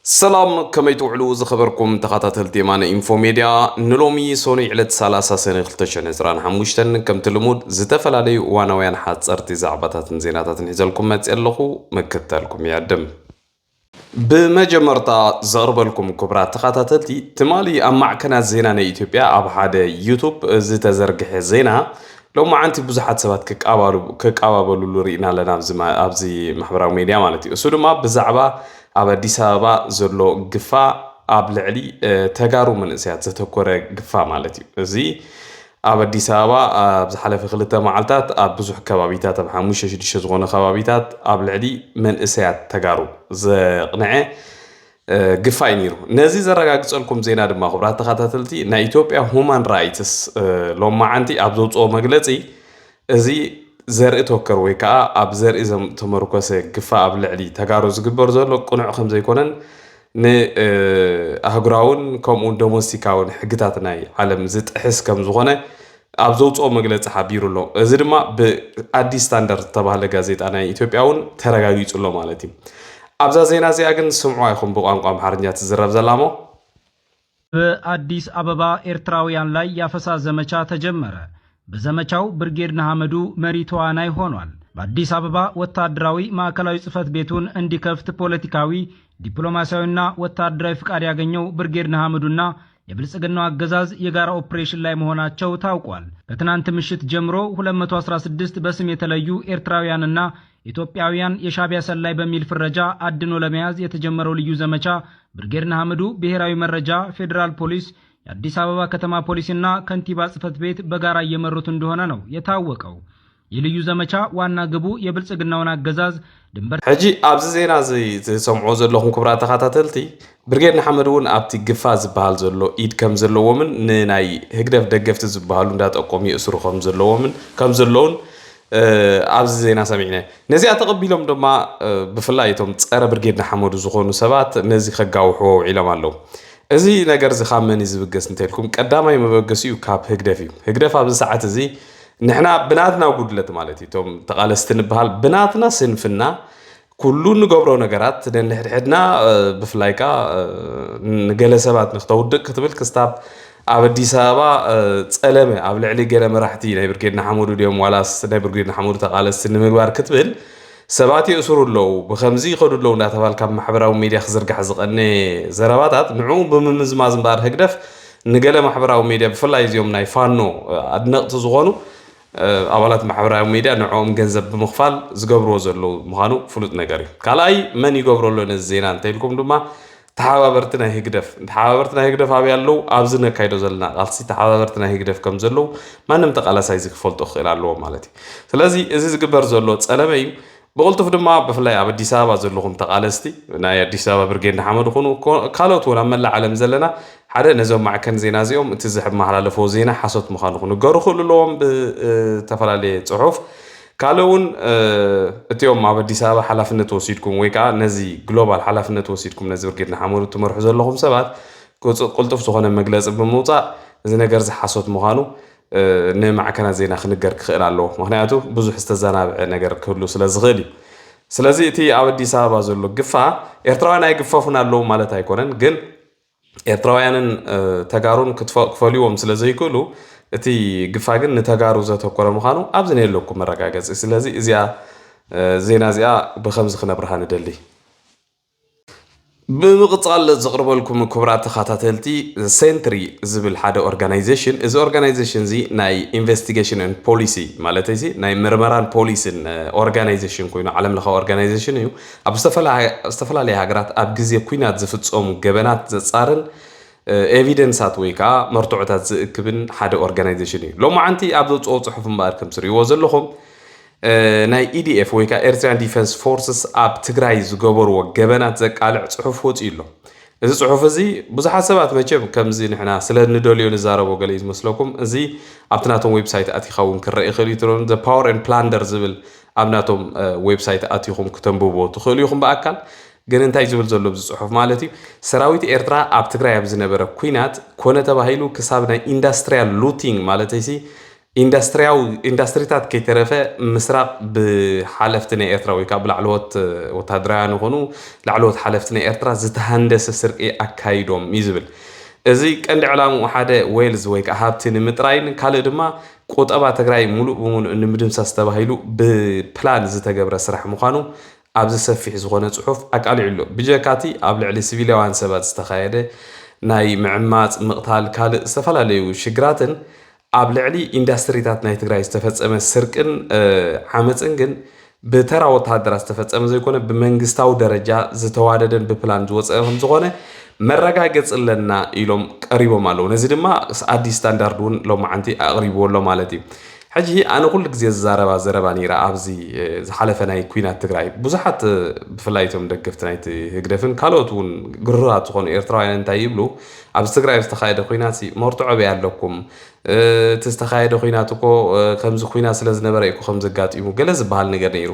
ሰላም፣ ከመይ ትውዕሉ ዝኸበርኩም ተኸታተልቲ የማነ ኢንፎ ሜድያ? ንሎሚ ሶኑይ ዕለት ሰላሳ ሰነ ክልተ ሽሕን ዕስራን ሓሙሽተን ከምቲ ልሙድ ዝተፈላለዩ እዋናውያን ሓጸርቲ ዛዕባታትን ዜናታትን ሒዘልኩም መጽእ ኣለኹ። ምክተልኩም ይዕድም። ብመጀመርታ ዘቕርበልኩም ክቡራት ተኸታተልቲ፣ ትማሊ ኣብ ማዕከናት ዜና ናይ ኢትዮጵያ ኣብ ሓደ ዩቱብ ዝተዘርግሐ ዜና ሎማዓንቲ ብዙሓት ሰባት ክቃባሉ-፣ ክቃባበሉሉ ርኢና ኣለና ኣብዚ ማ-፣ ኣብዚ ማሕበራዊ ሜድያ ማለት እዩ። እሱ ድማ ብዛዕባ ኣብ ኣዲስ ኣበባ ዘሎ ግፋ ኣብ ልዕሊ፣ እ፣ ተጋሩ መንእሰያት ዘተኮረ ግፋ ማለት እዩ። እዚ ኣብ ኣዲስ ኣበባ ኣብ ዝሓለፈ ክልተ መዓልታት ኣብ ብዙሕ ከባቢታት፣ ኣብ ሓሙሽተ ሽዱሽተ ዝኾነ ከባቢታት ኣብ ልዕሊ መንእሰያት ተጋሩ ዘቕንዐ፣ እ፣ ግፋ እዩ ነይሩ። ነዚ ዘረጋግጸልኩም ዜና ድማ፣ ክቡራት ተኸታተልቲ፣ ናይ ኢትዮጵያ ሁማን ራይትስ፣ እ፣ ሎማዓንቲ ኣብ ዘውጽኦ መግለጺ፣ እዚ ዘርኢ ተኮር ወይ ከኣ ኣብ ዘርኢ ዘም-፣ ተመርኮሰ ግፋ ኣብ ልዕሊ ተጋሩ ዝግበር ዘሎ ቅኑዕ ከም ዘይኮነን ን-፣ እ፣ ኣህጉራውን ከምኡውን ዶሞስቲካውን ሕግታት ናይ ዓለም ዝጥሕስ ከም ዝኾነ ኣብ ዘውጽኦ መግለጺ ሓቢሩ ኣሎ። እዚ ድማ ብኣዲስ ስታንዳርድ ዝተባህለ ጋዜጣ ናይ ኢትዮጵያ እውን ተረጋጊጹ ኣሎ ማለት እዩ። ኣብዛ ዜና እዚኣ ግን ስምዑ ኣይኹም ብቋንቋ ኣምሓርኛ ትዝረብ ዘላ እሞ። በአዲስ አበባ ኤርትራውያን ላይ ያፈሳ ዘመቻ ተጀመረ። በዘመቻው ብርጌድ ንሓመዱ መሪ ተዋናይ ሆኗል። በአዲስ አበባ ወታደራዊ ማዕከላዊ ጽሕፈት ቤቱን እንዲከፍት ፖለቲካዊ፣ ዲፕሎማሲያዊና ወታደራዊ ፍቃድ ያገኘው ብርጌድ ንሓመዱና የብልጽግናው አገዛዝ የጋራ ኦፕሬሽን ላይ መሆናቸው ታውቋል። ከትናንት ምሽት ጀምሮ ሁለት መቶ አስራ ስድስት በስም የተለዩ ኤርትራውያንና ኢትዮጵያውያን የሻዕቢያ ሰላይ በሚል ፍረጃ አድኖ ለመያዝ የተጀመረው ልዩ ዘመቻ ብርጌድ ንሓመዱ ብሔራዊ መረጃ፣ ፌዴራል ፖሊስ፣ የአዲስ አበባ ከተማ ፖሊስና ከንቲባ ጽሕፈት ቤት በጋራ እየመሩት እንደሆነ ነው የታወቀው። የልዩ ዘመቻ ዋና ግቡ የብልጽግናውን አገዛዝ ድንበር ሕጂ ኣብዚ ዜና እዚ ትሰምዑ ዘለኹም ክቡራት ተኸታተልቲ፣ ብርጌድ ንሓመዱ እውን ኣብቲ ግፋ ዝበሃል ዘሎ ኢድ ከም ዘለዎምን ንናይ ህግደፍ ደገፍቲ ዝበሃሉ እንዳጠቆሙ ይእስሩ ከም ዘለዎምን፣ ከም ዘለውን፣ እ፣ ኣብዚ ዜና ሰሚዕና። ነዚኣ ተቐቢሎም ድማ፣ እ፣ ብፍላይ እቶም ጸረ ብርጌድ ንሓመዱ ዝኾኑ ሰባት ነዚ ከጋውሕዎ ውዒሎም ኣለዉ። እዚ ነገር እዚ ካብ መን እዩ ዝብገስ እንተልኩም፣ ቀዳማይ መበገሲኡ ካብ ህግደፍ እዩ። ህግደፍ ኣብዚ ሰዓት እዚ ንሕና ብናትና ጉድለት ማለት እዩ፣ እቶም ተቓለስቲ ንበሃል ብናትና ስንፍና ኩሉ እንገብሮ ነገራት ነንሕድሕድና፣ እ፣ ብፍላይ ከኣ፣ እ፣ ንገለ ሰባት ንክተውድቅ ክትብል ክስታብ ኣብ ኣዲስ ኣበባ፣ እ፣ ጸለመ ኣብ ልዕሊ ገለ መራሕቲ ናይ ብርጌድ ንሓመዱ ድዮም ዋላስ ናይ ብርጌድ ንሓመዱ ተቓለስቲ ንምግባር ክትብል ሰባት የእስሩ ኣለዉ፣ ብኸምዚ ይኸዱ ኣለዉ እንዳተባልካ ኣብ ማሕበራዊ ሜድያ ክዝርጋሕ ዝቐነ ዘረባታት ንዕኡ ብምምዝማዝ እምበኣር ህግደፍ ንገለ ማሕበራዊ ሜድያ ብፍላይ እዚኦም ናይ ፋኖ፣ እ፣ ኣድነቕቲ ዝኾኑ እ፣ ኣባላት ማሕበራዊ ሜድያ ንዕኦም ገንዘብ ብምኽፋል ዝገብርዎ ዘለዉ ምዃኑ ፍሉጥ ነገር እዩ። ካልኣይ መን ይገብሮ ኣሎ ነዚ ዜና እንተኢልኩም ድማ ተሓባበርቲ ናይ ህግደፍ። ተሓባበርቲ ናይ ህግደፍ ኣበይ ኣለዉ? ኣብዚ ነካይዶ ዘለና ቃልሲ ተሓባበርቲ ናይ ህግደፍ ከም ዘለዉ ማንም ተቓላሳይ እዚ ክፈልጦ ክኽእል ኣለዎ ማለት እዩ። ስለዚ እዚ ዝግበር ዘሎ ጸለመ እዩ። ብቕልጡፍ ድማ ብፍላይ ኣብ ኣዲስ ኣበባ ዘለኹም ተቓለስቲ ናይ ኣዲስ ኣበባ ብርጌድ ንሓመዱ ኩኑ፣ ኮ-፣ ካልኦት እውን ኣብ መላእ ዓለም ዘለና ሓደ ነዞም ማዕከን ዜና እዚኦም እቲ ዝመሓላለፍዎ ዜና ሓሶት ምዃኑ ክንገሩ ክእሉ ኣለዎም ብዝተፈላለየ ጽሑፍ። ካልእ እውን፣ እ፣ እቲኦም ኣብ ኣዲስ ኣበባ ሓላፍነት ወሲድኩም ወይ ከዓ ነዚ ግሎባል ሓላፍነት ወሲድኩም ነዚ ብርጌድ ንሓመዱ ትመርሑ ዘለኹም ሰባት ቅጽ-፣ ቅልጡፍ ዝኾነ መግለጺ ብምውጻእ እዚ ነገር እዚ ሓሶት ምዃኑ፣ እ፣ ንማዕከናት ዜና ክንገር ክኽእል ኣለዎ። ምኽንያቱ ብዙሕ ዝተዘናብዐ ነገር ክህሉ ስለ ዝኽእል እዩ። ስለዚ እቲ ኣብ ኣዲስ ኣበባ ዘሎ ግፋ ኤርትራውያን ኣይግፈፉን ኣለዉ ማለት ኣይኮነን፣ ግን ኤርትራውያንን፣ እ፣ ተጋሩን ክትፈ-፣ ክፈልይዎም ስለ ዘይክእሉ፣ እቲ ግፋ ግን ንተጋሩ ዘተኮረ ምዃኑ ኣብዚ ነየለኩም መረጋገጺ። ስለዚ እዚኣ፣ እ፣ ዜና እዚኣ ብኸምዚ ክነብርሃ ንደሊ። ብምቕጻል ዘቕርበልኩም ክቡራት ተኸታተልቲ፣ ሴንትሪ ዝብል ሓደ ኦርጋናይዜሽን፣ እዚ ኦርጋናይዜሽን እዚ ናይ ኢንቨስቲጌሽን ኤንድ ፖሊሲ፣ ማለት እዚ ናይ ምርመራን ፖሊሲን፣ እ፣ ኦርጋናይዜሽን ኮይኑ ዓለም ለኻዊ ኦርጋናይዜሽን እዩ። ኣብ ዝተፈላለያ፣ ዝተፈላለያ ሃገራት ኣብ ግዜ ኲናት ዝፍጸሙ ገበናት ዘጻርን፣ እ፣ ኤቪደንሳት ወይ ከዓ መርትዖታት ዝእክብን ሓደ ኦርጋናይዜሽን እዩ። ሎማዓንቲ ኣብ ዘውፅኦ ፅሑፍ እምበኣር ከም ትሪእዎ ዘለኹም፣ እ፣ ናይ ኢ ዲ ኤፍ ወይ ከዓ ኤርትራን ዲፈንስ ፎርስስ ኣብ ትግራይ ዝገበርዎ ገበናት ዘቃልዕ ፅሑፍ ወፂኡ ኣሎ። እዚ ፅሑፍ እዚ ብዙሓት ሰባት መቸም ከምዚ ንሕና ስለ ንደልዮ ንዛረቦ ገለ እዩ ዝመስለኩም። እዚ ኣብቲ ናቶም ዌብሳይት ኣቲኻ እውን ክረአ ይኽእል እዩ። ትብሎም The Power and Plunder ዝብል ኣብ ናቶም፣ እ፣ ዌብሳይት ኣቲኹም ክተንብብዎ ትኽእሉ ኢኹም ብኣካል። ግን እንታይ ዝብል ዘሎ ኣብዚ ጽሑፍ ማለት እዩ፣ ሰራዊት ኤርትራ ኣብ ትግራይ ኣብ ዝነበረ ኲናት ኮነ ተባሂሉ ክሳብ ናይ ኢንዳስትሪያል ሉቲንግ ማለተይሲ ኢንዳስትሪያዊ ኢንዳስትሪታት ከይተረፈ ምስራቕ ብሓለፍቲ ናይ ኤርትራ ወይ ከዓ ብላዕለዎት ወታደራውያን ይኾኑ ላዕለዎት ሓለፍቲ ናይ ኤርትራ ዝተሃንደሰ ስርቂ ኣካይዶም እዩ ዝብል። እዚ ቀንዲ ዕላምኡ ሓደ ዌልዝ ወይ ከዓ ሃብቲ ንምጥራይን ካልእ ድማ ቁጠባ ትግራይ ሙሉእ ብሙሉእ ንምድምሳስ ተባሂሉ ብፕላን ዝተገብረ ስራሕ ምዃኑ ኣብዚ ሰፊሕ ዝኾነ ጽሑፍ ኣቃሊዑ ኣሎ። ብጀካቲ ኣብ ልዕሊ ሲቪላውያን ሰባት ዝተኻየደ ናይ ምዕማጽ፣ ምቕታል፣ ካልእ ዝተፈላለዩ ሽግራትን ኣብ ልዕሊ ኢንዳስትሪታት ናይ ትግራይ ዝተፈጸመ ስርቅን ዓመፅን ግን ብተራ ወተሃደራት ዝተፈጸመ ዘይኮነ ብመንግስታዊ ደረጃ ዝተዋደደን ብፕላን ዝወፀ ከምዝኾነ መረጋገፂ ኣለና ኢሎም ቀሪቦም ኣለዉ። ነዚ ድማ ኣዲስ ስታንዳርድ እውን ሎማዓንቲ ኣቕሪብዎ ኣሎ ማለት እዩ። ሕጂ ኣነ ኩሉ ግዜ ዝዛረባ ዘረባ ነይራ ኣብዚ ዝሓለፈ ናይ ኩናት ትግራይ ብዙሓት ብፍላይ እቶም ደገፍቲ ናይቲ ህግደፍን ካልኦት እውን ግሩራት ዝኾኑ ኤርትራውያን እንታይ ይብሉ ኣብዚ ትግራይ ዝተኻየደ ኩናት መርትዖ በይ ኣለኩም እቲ ዝተኻየደ ኩናት እኮ ከምዚ ኩናት ስለ ዝነበረ እኮ ከም ዘጋጢሙ ገለ ዝበሃል ነገር ነይሩ።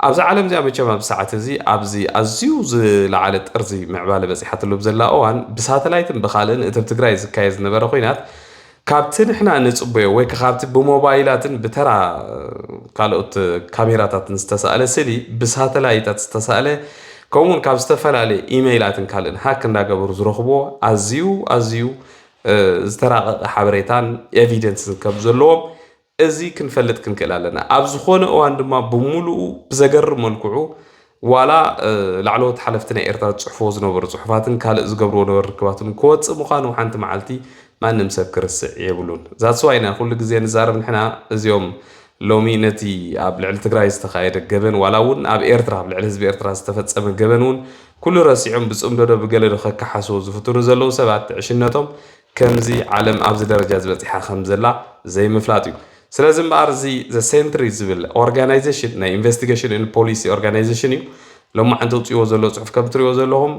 ኣብዚ ዓለም እዚኣ መቸም ኣብዚ ሰዓት እዚ ኣብዚ ኣዝዩ ዝለዓለ ጥርዚ ምዕባለ በፂሓትሉ ብዘላ እዋን ብሳተላይትን ብካልእን እቲ ኣብ ትግራይ ዝካየድ ዝነበረ ኩናት ካብቲ ንሕና ንፅበዮ ወይ ከ ካብቲ ብሞባይላትን ብተራ ካልኦት ካሜራታትን ዝተሳእለ ስእሊ ብሳተላይታት ዝተሳእለ ከምኡውን ካብ ዝተፈላለየ ኢመይላትን ካልእን ሃክ እንዳገበሩ ዝረኽብዎ ኣዝዩ ኣዝዩ ዝተራቐቐ ሓበሬታን ኤቪደንስን ከም ዘለዎም እዚ ክንፈልጥ ክንክእል ኣለና። ኣብ ዝኾነ እዋን ድማ ብምሉኡ ብዘገርም መልክዑ ዋላ ላዕለዎት ሓለፍቲ ናይ ኤርትራ ዝፅሕፍዎ ዝነበሩ ፅሑፋትን ካልእ ዝገብርዎ ነበሩ ርክባትን ክወፅእ ምዃኑ ሓንቲ መዓልቲ ማንም ሰብ ክርስዕ የብሉን። ዛትስዋይ ኢና ኩሉ ግዜ ንዛረብ ንሕና እዚኦም ሎሚ ነቲ ኣብ ልዕሊ ትግራይ ዝተኻየደ ገበን ዋላ እውን ኣብ ኤርትራ ኣብ ልዕሊ ህዝቢ ኤርትራ ዝተፈፀመ ገበን እውን ኩሉ ረሲዖም ብፅምዶ ዶ ብገለ ዶ ከከሓስዎ ዝፍትኑ ዘለዉ ሰባት ዕሽነቶም ከምዚ ዓለም ኣብዚ ደረጃ ዝበፂሓ ከም ዘላ ዘይምፍላጥ እዩ። ስለዚ እምበኣር እዚ ዘ ሴንትሪ ዝብል ኦርጋናይዜሽን ናይ ኢንቨስቲጌሽን ን ፖሊሲ ኦርጋናይዜሽን እዩ። ሎማዓንቲ ኣውፅእዎ ዘሎ ፅሑፍ ከም ትሪእዎ ዘለኹም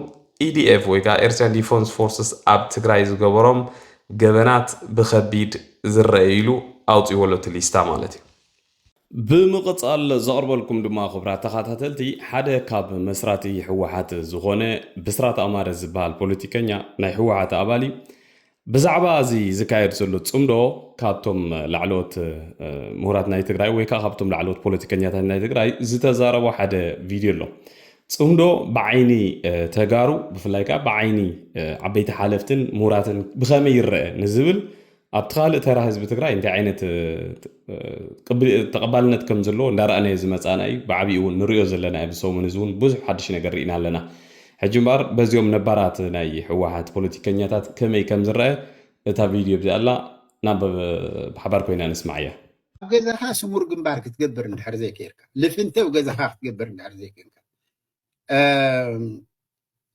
ኢዲኤፍ ወይ ከዓ ኤርትራን ዲፈንስ ፎርስስ ኣብ ትግራይ ዝገበሮም ገበናት ብከቢድ ዝረአ ኢሉ ኣውፅእዎ ኣሎ እቲ ሊስታ ማለት እዩ። ብምቕፃል ዘቕርበልኩም ድማ ክቡራት ተኸታተልቲ ሓደ ካብ መስራቲ ህወሓት ዝኾነ ብስራት ኣማረ ዝበሃል ፖለቲከኛ ናይ ህወሓት ኣባል እዩ። ብዛዕባ እዚ ዝካየድ ዘሎ ፅምዶ ካብቶም ላዕለዎት ምሁራት ናይ ትግራይ ወይ ከዓ ካብቶም ላዕለዎት ፖለቲከኛታት ናይ ትግራይ ዝተዛረቦ ሓደ ቪድዮ ኣሎ። ፅምዶ ብዓይኒ ተጋሩ ብፍላይ ከዓ ብዓይኒ ዓበይቲ ሓለፍትን ምሁራትን ብኸመይ ይረአ ንዝብል ኣብቲ ካልእ ተራ ህዝቢ ትግራይ እንታይ ዓይነት ተቐባልነት ከም ዘለዎ እንዳረኣናዮ ዝመፃና እዩ። ብዓብኡ እውን ንሪኦ ዘለና ኣብዚ ሰሙን እዚ እውን ብዙሕ ሓድሽ ነገር ርኢና ኣለና። ሕጂ እምበኣር በዚኦም ነባራት ናይ ህወሓት ፖለቲከኛታት ከመይ ከም ዝረአ እታ ቪድዮ እዚኣ ኣላ ናብ ብሓባር ኮይና ንስማዓያ። ኣብ ገዛኻ ስሙር ግንባር ክትገብር እንድሕር ዘይከይርካ ልፍንቲ ኣብ ገዛኻ ክትገብር እንድሕር ዘይከይርካ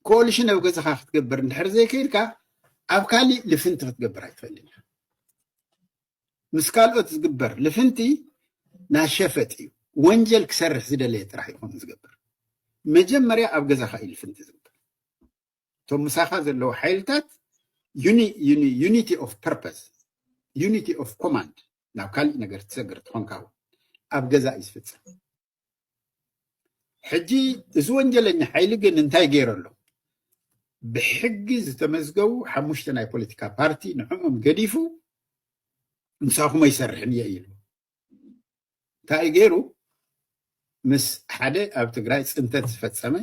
ኮሊሽን ኣብ ገዛኻ ክትገብር እንድሕር ዘይከይርካ ኣብ ካሊእ ልፍንቲ ክትገብር ኣይትኽእልን ኢኻ። ምስ ካልኦት ዝግበር ልፍንቲ ናሸፈጥ እዩ። ወንጀል ክሰርሕ ዝደለየ ጥራሕ ይኾን ዝገብር። መጀመርያ ኣብ ገዛኻ እዩ ልፍንቲ ዝግበር። እቶም ምሳኻ ዘለዉ ሓይልታት unity of purpose, unity of command ናብ ካሊእ ነገር ትሰግር ትኾንካ እውን ኣብ ገዛ እዩ ዝፍፀም። ሕጂ እዚ ወንጀለኛ ሓይሊ ግን እንታይ ገይሩ ኣሎ? ብሕጊ ዝተመዝገቡ ሓሙሽተ ናይ ፖለቲካ ፓርቲ ንዕኦም ገዲፉ ምሳኹም ኣይሰርሕን እየ ኢሉ። እንታይ ገይሩ? ምስ ሓደ ኣብ ትግራይ ፅንተት ዝፈፀመ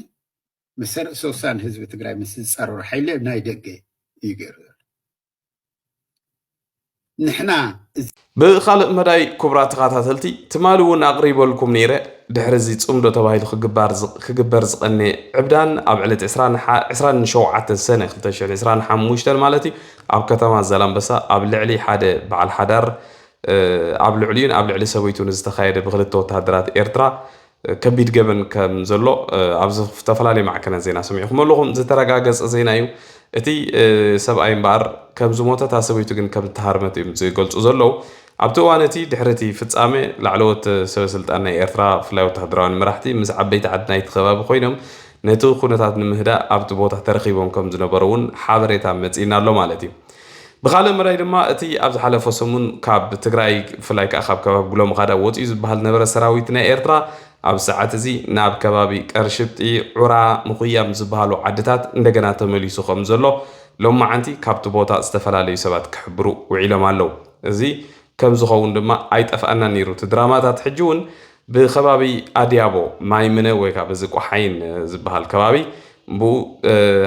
ምስ ርእሰ ውሳን ህዝቢ ትግራይ ምስ ዝፀረሩ ሓይሊ ናይ ደገ እዩ ገይሩ ዘሎ። ንሕና ብኻልእ መዳይ ክቡራት ተኸታተልቲ ትማሊ እውን ኣቕሪበልኩም ነይረ ድሕሪ እዚ ፅምዶ ተባሂሉ ክግበር ዝቐነ ዕብዳን ኣብ ዕለት ዕስራን ሸውዓተን ሰነ ክልተ ሽሕን ዕስራን ሓሙሽተን ማለት እዩ ኣብ ከተማ ዛላምበሳ ኣብ ልዕሊ ሓደ በዓል ሓዳር ኣብ ልዕሊኡን ኣብ ልዕሊ ሰበይቱን ዝተኻየደ ብክልተ ወተሃደራት ኤርትራ ከቢድ ገበን ከም ዘሎ ኣብ ዝተፈላለዩ ማዕከናት ዜና ሰሚዕኹም ኣለኹም። ዝተረጋገፀ ዜና እዩ። እቲ ሰብኣይ እምበኣር ከም ዝሞተ እታ ሰበይቱ ግን ከም ዝተሃርመት እዮም ዝገልፁ ዘለዉ። ኣብቲ እዋን እቲ ድሕሪ እቲ ፍፃመ ላዕለዎት ሰበ ስልጣን ናይ ኤርትራ ብፍላይ ወተሃደራውያን መራሕቲ ምስ ዓበይቲ ዓዲ ናይቲ ከባቢ ኮይኖም ነቲ ኩነታት ንምህዳእ ኣብቲ ቦታ ተረኺቦም ከም ዝነበሩ እውን ሓበሬታ መፂእና ኣሎ ማለት እዩ። ብኻልእ መዳይ ድማ እቲ ኣብ ዝሓለፈ ሰሙን ካብ ትግራይ ብፍላይ ከዓ ካብ ከባቢ ጉለምኻዳ ወፂኡ ዝበሃል ዝነበረ ሰራዊት ናይ ኤርትራ ኣብዚ ሰዓት እዚ ናብ ከባቢ ቀርሽብጢ፣ ዑራ፣ ምኹያም ዝበሃሉ ዓድታት እንደገና ተመሊሱ ከም ዘሎ ሎማዓንቲ ካብቲ ቦታ ዝተፈላለዩ ሰባት ክሕብሩ ውዒሎም ኣለዉ። እዚ ከም ዝኸውን ድማ ኣይጠፍኣናን ነይሩ። እቲ ድራማታት ሕጂ እውን ብከባቢ ኣድያቦ ማይምነ ወይ ከዓ በዚ ቆሓይን ዝበሃል ከባቢ ብኡ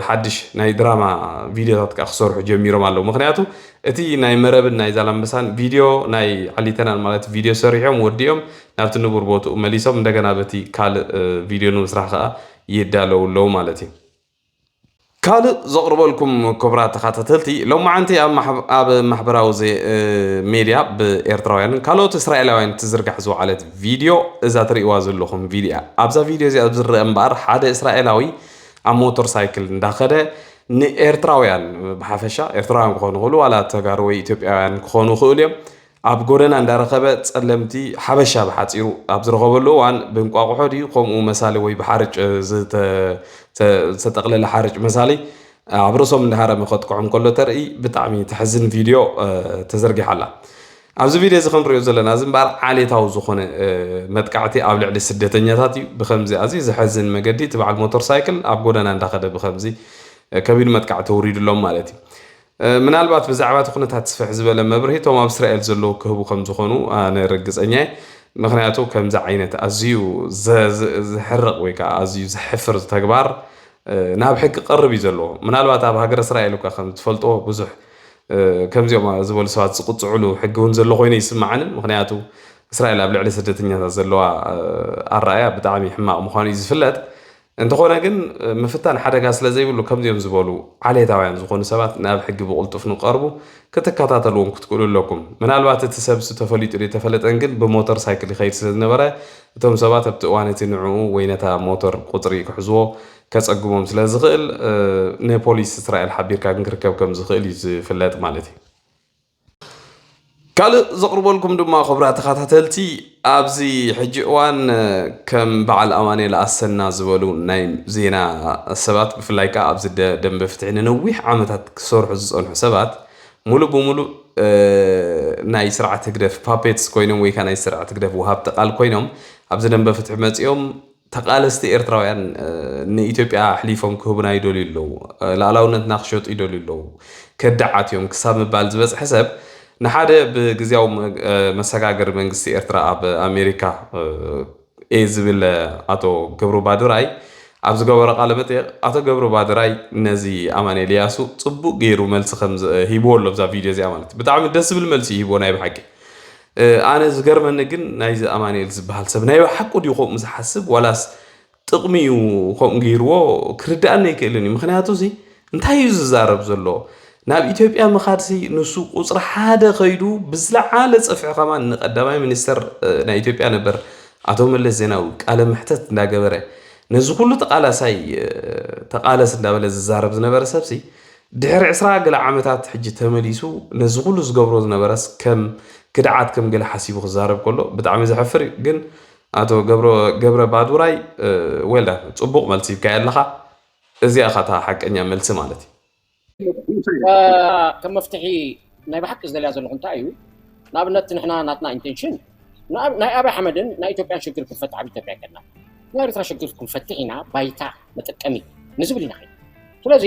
ሓድሽ ናይ ድራማ ቪድዮታት ከዓ ክሰርሑ ጀሚሮም ኣለዉ። ምክንያቱ እቲ ናይ መረብን ናይ ዛላምበሳን ቪድዮ ናይ ዓሊተናን ማለት ቪድዮ ሰሪሖም ወዲኦም ናብቲ ንቡር ቦትኡ መሊሶም እንደገና በቲ ካልእ ቪድዮ ንምስራሕ ከዓ ይዳለዉ ኣለዉ ማለት እዩ። ካልእ ዘቕርበልኩም ክቡራት ተኸታተልቲ፣ ሎማዓንቲ ኣብ ማሕበራዊ ሜድያ ብኤርትራውያንን ካልኦት እስራኤላውያን ትዝርጋሕ ዝወዓለት ቪድዮ እዛ ትርእይዋ ዘለኹም ቪድዮ እያ። ኣብዛ ቪድዮ እዚኣ ዝረአ እምበኣር ሓደ እስራኤላዊ ኣብ ሞተር ሳይክል እንዳኸደ ንኤርትራውያን ብሓፈሻ ኤርትራውያን ክኾኑ ይኽእሉ ዋላ ተጋሩ ወይ ኢትዮጵያውያን ክኾኑ ይኽእሉ እዮም ኣብ ጎደና እንዳረኸበ ጸለምቲ ሓበሻ ብሓጺሩ ኣብ ዝረኸበሉ እዋን ብእንቋቑሖ ድዩ ከምኡ መሳሊ ወይ ብሓርጭ ዝተጠቕለለ ሓርጭ መሳሊ ኣብ ርእሶም እንዳሃረመ ከጥቅዖም ከሎ ተርኢ ብጣዕሚ ተሕዝን ቪድዮ ተዘርጊሓ ኣላ። ኣብዚ ቪድዮ እዚ ክንሪኦ ዘለና እዚ እምበኣር ዓሌታዊ ዝኾነ መጥቃዕቲ ኣብ ልዕሊ ስደተኛታት እዩ። ብከምዚ ኣዝዩ ዘሐዝን መገዲ እቲ በዓል ሞተር ሳይክል ኣብ ጎደና እንዳኸደ ብከምዚ ከቢድ መጥቃዕቲ ተውሪድሎም ማለት እዩ። ምናልባት ብዛዕባ እቲ ኩነታት ስፍሕ ዝበለ መብርሂ እቶም ኣብ እስራኤል ዘለዉ ክህቡ ከም ዝኾኑ ኣነ ርግጸኛ እየ። ምኽንያቱ ከምዚ ዓይነት ኣዝዩ ዘሕርቕ ወይ ከዓ ኣዝዩ ዘሕፍር ተግባር ናብ ሕጊ ክቐርብ እዩ ዘለዎ። ምናልባት ኣብ ሃገረ እስራኤል እኳ ከም ትፈልጥዎ ብዙሕ ከምዚኦም ዝበሉ ሰባት ዝቕፅዕሉ ሕጊ እውን ዘሎ ኮይኑ ይስምዓንን። ምኽንያቱ እስራኤል ኣብ ልዕሊ ስደተኛታት ዘለዋ ኣረኣያ ብጣዕሚ ሕማቕ ምዃኑ እዩ ዝፍለጥ። እንተኾነ ግን ምፍታን ሓደጋ ስለ ዘይብሉ ከምዚኦም ዝበሉ ዓሌታውያን ዝኾኑ ሰባት ናብ ሕጊ ብቕልጡፍ ንቐርቡ ክትከታተልዎም ክትክእሉ ኣለኩም። ምናልባት እቲ ሰብ እሱ ተፈሊጡ ዶ ተፈለጠን ግን ብሞተር ሳይክል ይኸይድ ስለ ዝነበረ እቶም ሰባት ኣብቲ እዋን እቲ ንዕኡ ወይ ነታ ሞተር ቁፅሪ ክሕዝዎ ከፀግሞም ስለ ዝኽእል ንፖሊስ እስራኤል ሓቢርካ ግን ክርከብ ከም ዝኽእል እዩ ዝፍለጥ ማለት እዩ። ካልእ ዘቕርበልኩም ድማ ክቡራት ተኸታተልቲ ኣብዚ ሕጂ እዋን ከም በዓል ኣማኑኤል ኣሰና ዝበሉ ናይ ዜና ሰባት ብፍላይ ከዓ ኣብዚ ደንበ ፍትሒ ንነዊሕ ዓመታት ክሰርሑ ዝፀንሑ ሰባት ሙሉእ ብሙሉእ ናይ ስርዓት ህግደፍ ፓፔትስ ኮይኖም ወይ ከዓ ናይ ስርዓት ህግደፍ ወሃብቲ ቃል ኮይኖም ኣብዚ ደንበ ፍትሒ መፂኦም ተቓለስቲ ኤርትራውያን ንኢትዮጵያ ኣሕሊፎም ክህቡና ይደልዩ ኣለዉ። ላዕላውነትና ክሸጡ ይደልዩ ኣለዉ። ከዳዓት እዮም ክሳብ ምባል ዝበፅሐ ሰብ ንሓደ ብግዜያዊ መሰጋገሪ መንግስቲ ኤርትራ ኣብ ኣሜሪካ ኤ ዝብል ኣቶ ገብሩ ባዱራይ ኣብ ዝገበሮ ቃለ መጠየቕ ኣቶ ገብሩ ባዱራይ ነዚ ኣማኑኤል እያሱ ፅቡቅ ገይሩ መልሲ ከም ሂብዎ ኣሎ ብዛ ቪድዮ እዚኣ ማለት ብጣዕሚ ደስ ዝብል መልሲ ይህብዎ ናይ ብሓቂ ኣነ ዝገርመኒ ግን ናይዚ ኣማኑኤል ዝበሃል ሰብ ናይ ሓቁ ድዩ ከምኡ ዝሓስብ ዋላስ ጥቕሚ እዩ ከምኡ ገይርዎ ክርድኣኒ ኣይክእልን እዩ። ምኽንያቱ እዚ እንታይ እዩ ዝዛረብ ዘሎ? ናብ ኢትዮጵያ ምኻድሲ ንሱ ቁፅሪ ሓደ ከይዱ ብዝለዓለ ፅፍሒ ከማን ንቀዳማይ ሚኒስተር ናይ ኢትዮጵያ ነበር ኣቶ መለስ ዜናዊ ቃለ መሕተት እንዳገበረ ነዚ ኩሉ ተቃላሳይ ተቃለስ እንዳበለ ዝዛረብ ዝነበረ ሰብሲ ድሕሪ ዕስራ ገለ ዓመታት ሕጂ ተመሊሱ ነዚ ኩሉ ዝገብሮ ዝነበረስ ከም ክድዓት ከም ገለ ሓሲቡ ክዛረብ ከሎ ብጣዕሚ ዘሕፍር እዩ። ግን ኣቶ ገብረ ባዱራይ ዌልዳን ፅቡቅ መልሲ ሂብካዮ ኣለካ። እዚኣ ኢኻ እታ ሓቀኛ መልሲ ማለት እዩ። ከም መፍትሒ ናይ ብሓቂ ዝደልያ ዘለኹ እንታይ እዩ? ንኣብነት ንሕና ናትና ኢንቴንሽን ናይ ኣብይ ኣሕመድን ናይ ኢትዮጵያን ሽግር ክንፈትሕ ኣብ ኢትዮጵያ ይከና ናይ ኤርትራ ሽግር ክንፈትሕ ኢና ባይታ መጠቀሚ ንዝብል ኢና። ስለዚ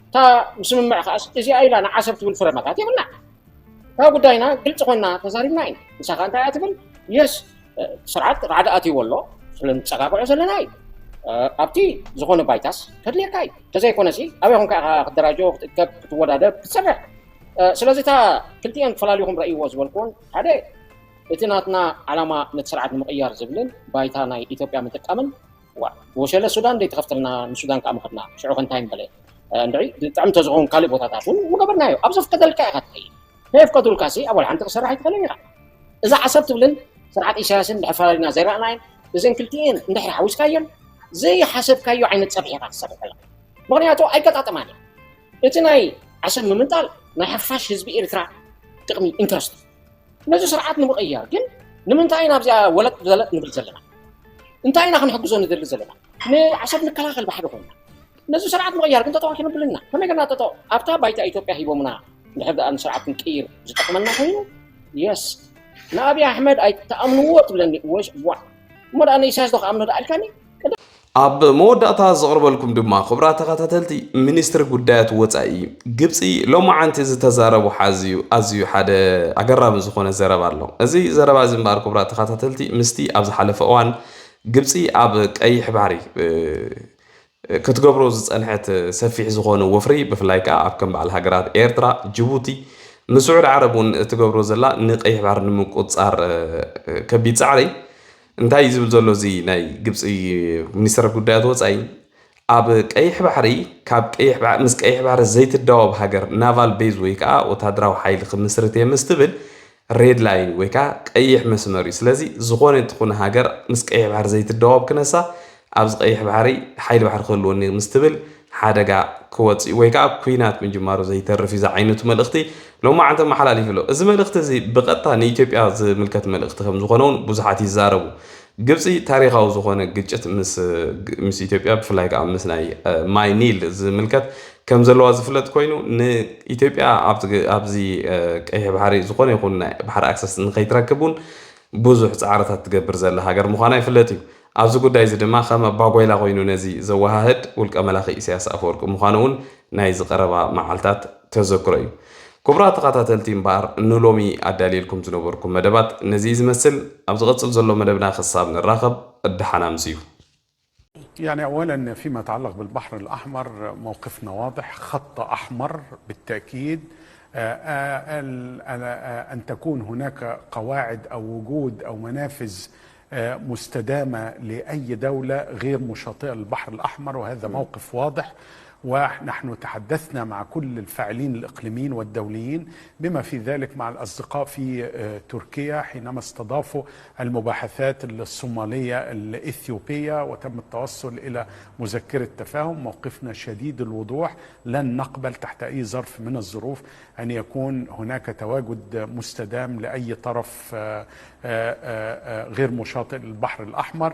እታ ምስምምዕ ከዓስ እዚኣ ኢላ ንዓሰብ ትብል ፍረማታት የብልና። ካብ ጉዳይና ግልፂ ኮይና ተዛሪብና ኢና። ንሳ ከዓ እንታይ እያ ትብል? የስ ስርዓት ራዕዲ ኣትይዎ ኣሎ ስለንፀጋግዖ ዘለና እዩ። ኣብቲ ዝኾነ ባይታስ ከድልየካ እዩ። ተዘይኮነሲ ኣበይ ኮንካ ኢኻ ክደራጆ ክትእከብ ክትወዳደብ ክትሰርሕ? ስለዚ እታ ክልቲኤን ፈላሊኹም ረእይዎ ዝበልኩዎን ሓደ እቲ ናትና ዓላማ ነቲ ስርዓት ንምቕያር ዝብልን ባይታ ናይ ኢትዮጵያ ምጥቃምን ዋ ወሸለ ሱዳን ደይ ተኸፍተልና ንሱዳን ከዓ ምኸድና ሽዑ ከንታይ ንበለ እንድዒ ጥዕምቶ ዝኸውን ካልእ ቦታታት እውን ምገበርናዮ ኣብ ዘፍቀደልካ ኢኻ ትኸይድ ከየፍቀዱልካ ሲ ኣብ ሓንቲ ክሰርሕ ኣይትኸልን ኢኻ እዛ ዓሰብ ትብልን ስርዓት ኢሳያስን ድሕር ፈላሊና ዘይረኣናየን እዘን ክልቲኤን እንድሕር ሓዊስካየን ዘይሓሰብካዮ ዓይነት ፀብሒ ኢኻ ትሰርሕ ኣለካ ምክንያቱ ኣይገጣጠማን እቲ ናይ ዓሰብ ምምንጣል ናይ ሓፋሽ ህዝቢ ኤርትራ ጥቕሚ ኢንትረስት ነዚ ስርዓት ንምቕያር ግን ንምንታይ ኢና ኣብዚኣ ወለጥ ዘለጥ ንብል ዘለና እንታይ ኢና ክንሕግዞ ንደሊ ዘለና ንዓሰብ ንከላኸል ብሓደ ኮይና ነዚ ስርዓት ምቕያር ግን ጠጠው ክንብልና ከመይ ገና ጠጠው ኣብታ ባይታ ኢትዮጵያ ሂቦምና እንድሕር ደኣ ንስርዓት ክንቅይር ዝጠቕመና ኮይኑ የስ ንኣብይ ኣሕመድ ኣይትኣምንዎ ትብለኒ ወሽ ዋ እሞ ደኣ ንኢሳያስ ዶ ክኣምኖ ደኣ ኢልካኒ ኣብ መወዳእታ ዘቕርበልኩም ድማ፣ ክቡራት ተኸታተልቲ፣ ሚኒስትሪ ጉዳያት ወጻኢ ግብጺ ሎማዓንቲ ዝተዛረቦ ሓዝዩ ኣዝዩ ሓደ ኣገራሚ ዝኾነ ዘረባ ኣሎ። እዚ ዘረባ እዚ እምበኣር፣ ክቡራት ተኸታተልቲ፣ ምስቲ ኣብ ዝሓለፈ እዋን ግብጺ ኣብ ቀይሕ ባሕሪ፣ እ፣ ክትገብሮ ዝጸንሐት ሰፊሕ ዝኾነ ወፍሪ፣ ብፍላይ ከኣ ኣብ ከም በዓል ሃገራት ኤርትራ፣ ጅቡቲ፣ ምስ ስዑድ ዓረብ እውን እትገብሮ ዘላ ንቀይሕ ባሕሪ ንምቁጽጻር፣ እ፣ ከቢድ ጻዕሪ፣ እንታይ እዩ ዝብል ዘሎ እዚ ናይ ግብጺ ሚኒስተር ጉዳያት ወጻኢ? ኣብ ቀይሕ ባሕሪ፣ ካብ ቀይሕ ባሕ-፣ ምስ ቀይሕ ባሕሪ ዘይትዳወብ ሃገር ናቫል ቤዝ ወይ ከኣ ወታደራዊ ሓይሊ ክምስርት እየ ምስ ትብል፣ ሬድ ላይን ወይ ከኣ ቀይሕ መስመር እዩ። ስለዚ ዝኾነ ትኹን ሃገር ምስ ቀይሕ ባሕሪ ዘይትዳወብ ክነሳ፣ ኣብዚ ቀይሕ ባሕሪ ሓይሊ ባሕሪ ክህልወኒ ምስ ትብል፣ ሓደጋ ክወጽእ ወይ ከኣ ኲናት ምጅማሩ ዘይተርፍ እዩ ዝዓይነቱ መልእኽቲ ሎማዓንቲ ኣመሓላሊፉ ኣሎ። እዚ መልእኽቲ እዚ ብቐጥታ ንኢትዮጵያ ዝምልከት መልእኽቲ ከም ዝኾነ እውን ብዙሓት ይዛረቡ። ግብጺ ታሪኻዊ ዝኾነ ግጭት ምስ፣ ምስ ኢትዮጵያ፣ ብፍላይ ከኣ ምስ ናይ፣ እ፣ ማይ ኒል ዝምልከት ከም ዘለዋ ዝፍለጥ ኮይኑ፣ ንኢትዮጵያ ኣብቲ፣ ኣብዚ፣ እ፣ ቀይሕ ባሕሪ ዝኾነ ይኹን ናይ ባሕሪ ኣክሰስ ንኸይትረክብ እውን ብዙሕ ጻዕርታት ትገብር ዘላ ሃገር ምዃና ይፍለጥ እዩ። ኣብዚ ጉዳይ እዚ ድማ ከም ኣባጓይላ ኮይኑ ነዚ ዘወሃህድ ውልቀ መላኺ ኢሳያስ ኣፈወርቂ ምዃኑ እውን ናይዚ ቀረባ መዓልታት ተዘክሮ እዩ። ክቡራት ተኸታተልቲ እምበኣር፣ ንሎሚ ኣዳልየልኩም ዝነበርኩም መደባት ነዚ እዩ ዝመስል። ኣብ ዝቐጽል ዘሎ መደብና ክሳብ ንራኸብ፣ ደሓን ኣምስዩ። يعني أولا، فيما يتعلق بالبحر الأحمر، موقفنا واضح، خط أحمر بالتأكيد. آه، آه، ال-، آه، آه، أن تكون هناك قواعد أو وجود أو منافذ، آه، مستدامة لأي دولة غير مشاطئة للبحر الأحمر، وهذا موقف واضح. ونحن تحدثنا مع كل الفاعلين الإقليميين والدوليين، بما في ذلك مع الأصدقاء في، آه، تركيا، حينما استضافوا المباحثات الصومالية الإثيوبية، وتم التوصل إلى مذكرة تفاهم. موقفنا شديد الوضوح، لن نقبل تحت أي ظرف من الظروف أن يكون هناك تواجد مستدام لأي طرف، آه، آه، آه، غير مشاطئ للبحر الأحمر.